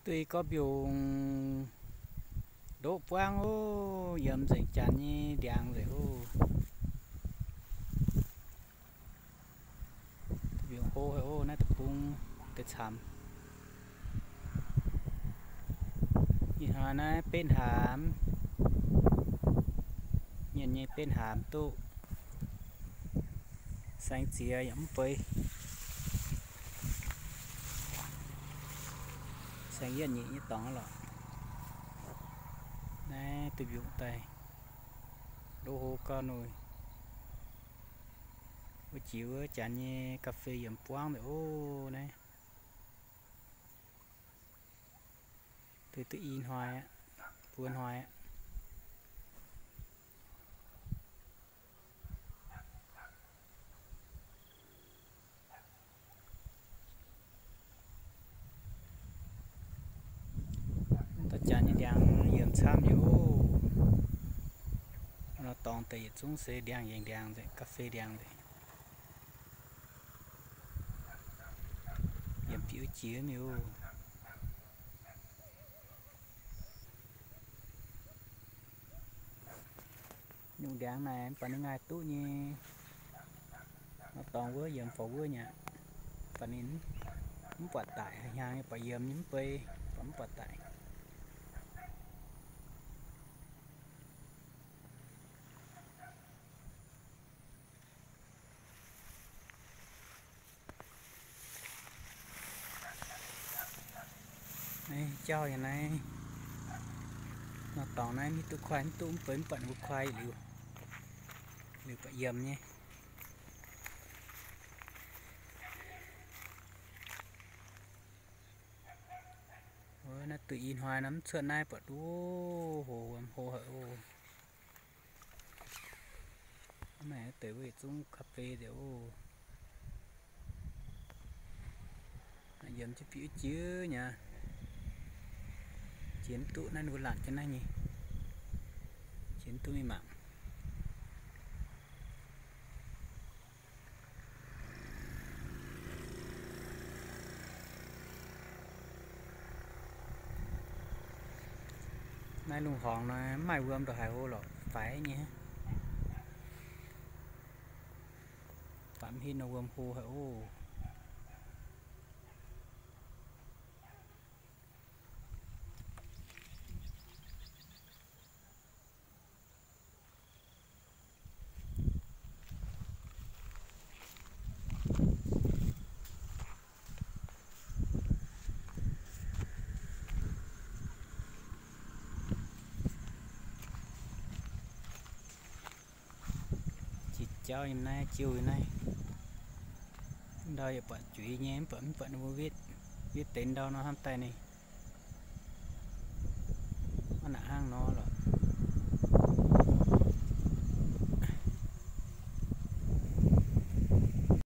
Duih gorx-mbiungc ndoqv buangv oc, yiemx nzengc janx nyei ndiangx nzengc oc. Mbiungc hlo haic oc, naaiv deic-bung deix camx. Ih hnoi naaiv benv haamx, mienh nyei benv haamx duqv saeng ziex yaac mv bei. Saeng yietv nyeic nyei dorngx lorqc. Naaiv duih mbiungc daaih ndoqv hlo gauh noic. Wuov jiex wuov janx nyei ga'fei yiemx buangv nzengc oc naaiv. Duih duqv i hnoi aqv, buo hnoi aqv. Dauh janx nyei ndiangx yiemx camv nyei oc. Nor dorngx deix yietc zungv se ndiangx-yengh ndiangx nzengc, ga'fei ndiangx nzengc. Yiemx bieqc wuov jiex mi'aqv oc. Nyungc ndiangx naaic mv baac ninh ngaaih duqv nyei. Nor dorngx wuov yiemx faux wuov nyei aqv. Baac ninh mv buatc daic, hnyangx nyei buatc yiemx nyei mv bei, buatc mv buatc daic. Naaiv jauv yaac naaiv, nor dorngx naaiv mv hiuv duqv kuaai mv duqv, mv bei mv buatc ninh mbuo kuaai liuz, liuz buatc yiemx nyei. Naaiv duih i hnoi nor mv cuotv naaiv buatc duqv hoc wuom hlo haic oc. Mv maaih deix wuov yietc zungv ga'fei nzengc oc. Yiemx jienv bieqc jiex nyei aqv. Jiex mv duqv naaiv ninh mbuo laatc jienv naaiv nyei. Jiex mv duqv mingh mangc. Naaiv lungh horngx nor mv maaih wuom ndongc haaix oc lorqc, faix nyei. Faix mv hiuv nor wuom hlo haic oc. Jiex jauv yiem naaiv, jiouh yiem naaiv. Ndau yaac buatc juiz nyei, mv baac mv buatc ninh mbuo wetv, wetv deix ndau nor hnamv daaih ninh. Hnangv naaic hnangv.